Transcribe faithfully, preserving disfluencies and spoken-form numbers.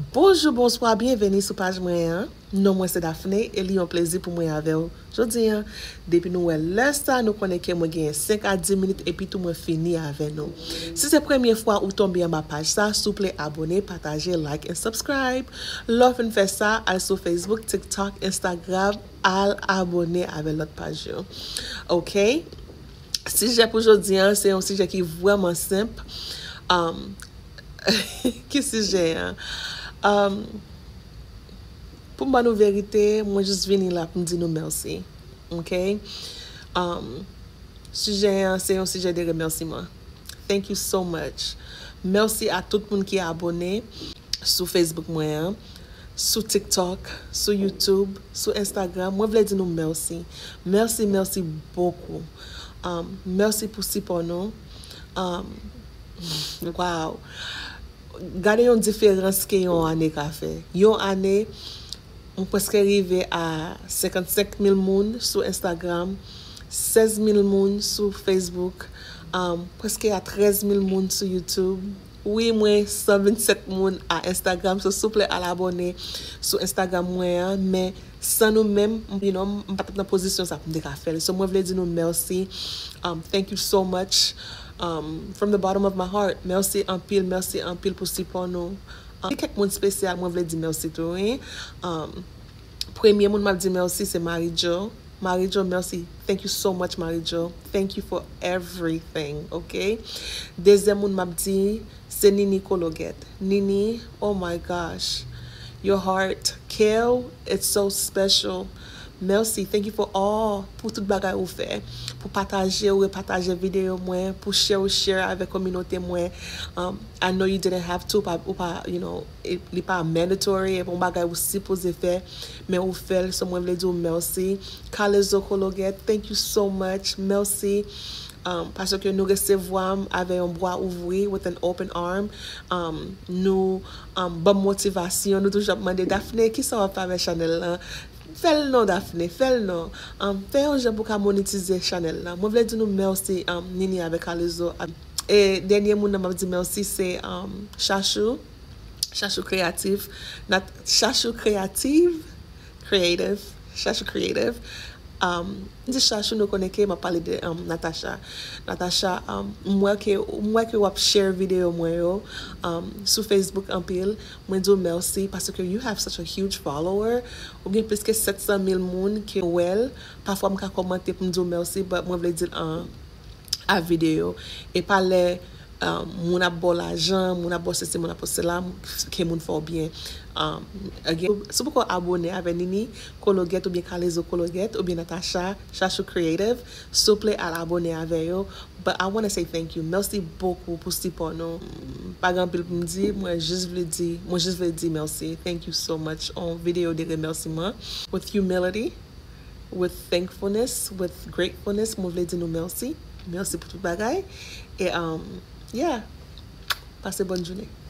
Bonjou, bonswa, byenveni sou paj mwen an. Non mwen se Daphné e li yon plezi pou mwen avè w jodi an. Depi nou wè lè sa, nou konnen ke mwen genyen senk a dis minit epi tou mwen fini avè nou. Si se premye fwa ou tonbe anba paj sa, souple abone, pataje, like and subscribe. Lè w fin fè sa, al sou Facebook, TikTok, Instagram, al abone avè lòt paj yo. Ok? Sijè pou jodi an, se yon sijè ki vrèman senp. Um, ki sijè an? Um, pou m ba nou verite, mwen jis vini la pou m di nou mèsi. Ok? Um, sijè an, se yon sijè de remèsiman. Thank you so much. Mèsi a tout moun ki abone sou Facebook mwen an, sou TikTok, sou YouTube, sou Instagram. Mwen vle di nou mèsi. Mèsi, mèsi bokou. Um, mèsi pou sipò nou. Um, wow. Gade yon diferans ke yon ane ka fè. Yon ane, mwen prèske rive a senkannsenk mil moun sou Instagram, sèz mil moun sou Facebook, um, prèske a trèz mil moun sou YouTube. Wi, mwen san vennsèt moun a Instagram, so souple al abone sou Instagram mwen an, men san nou menm, you know, m pa t ap nan pozisyon sa pou m te ka fè l. So mwen vle di nou mèsi. Um, thank you so much. Um, from the bottom of my heart, mèsi anpil, mèsi anpil pou sipò nou. Um, gen kèk moun espesyal mwen vle di mèsi tou, wi. Um, premye moun m ap di mèsi se Marie Jo. Marie Jo, mèsi. Thank you so much, Marie Jo. Thank you for everything, ok? Dezyèm moun m ap di, se Nini Kologèt. Nini, oh my gosh. Your heart, Kale, it's so special. Mèsi, thank you for all, pou tout bagay ou fè, pou pataje, ou repataje videyo mwen, pou share, ou share avèk kominote mwen. Um, I know you didn't have to, pa, ou pa, you know, e, li pa mandatory, e pa yon bagay ou sipoze fè, men ou fè l, so mwen vle di w mèsi. Kalezo Kologèt, thank you so much, mèsi. Um, paske nou resevwa m avè yon bwa ouvri, with an open arm. Um, nou, um, ban m motivasyon, nou toujou ap mande, Daphné, kisa w ap fè avè chanèl lan? Fè l non, Daphné, fè l non. Um, fè yon jan pou ka monetize chanèl lan. Mwen vle di nou mèsi, um, Nini avèk Kalezo. E dènye moun nan m ap di mèsi se, um, Chachou. Chachou Kreyatif. Nat-, Chachou Kreyatif. Creative. Chachou Creative. Um, m di Chachou, nou konnen ke m ap pale de, um, Natacha. Natacha, um, m wè ke, m wè ke w ap share videyo mwen yo, um, sou Facebook anpil. Mwen di w mèsi paske you have such a huge follower. Ou gen plis ke sèt san mil moun ki wè l. Pafwa m ka kòmante pou m di w mèsi, but mwen vle di l an a videyo. E pa lè, um, moun ap ba w lajan, moun ap ba w sesi, moun ap ba w sela, ke moun fè w byen. Um, again, si w poko abone avè Nini Kologèt oubyen Kalezo Kologèt oubyen Natacha Chachou Creative, souple al abone avè yo. But I wanna say thank you. Mèsi bokou pou sipò nou. M pa gen anpil pou m di, mwen jis vle di, mwen jis vle di mèsi. Thank you so much. On videyo de remèsiman. With humility, with thankfulness, with gratefulness, mwen vle di nou mèsi. Mèsi pou tout bagay. E, um, yeah. Pase bòn jounen.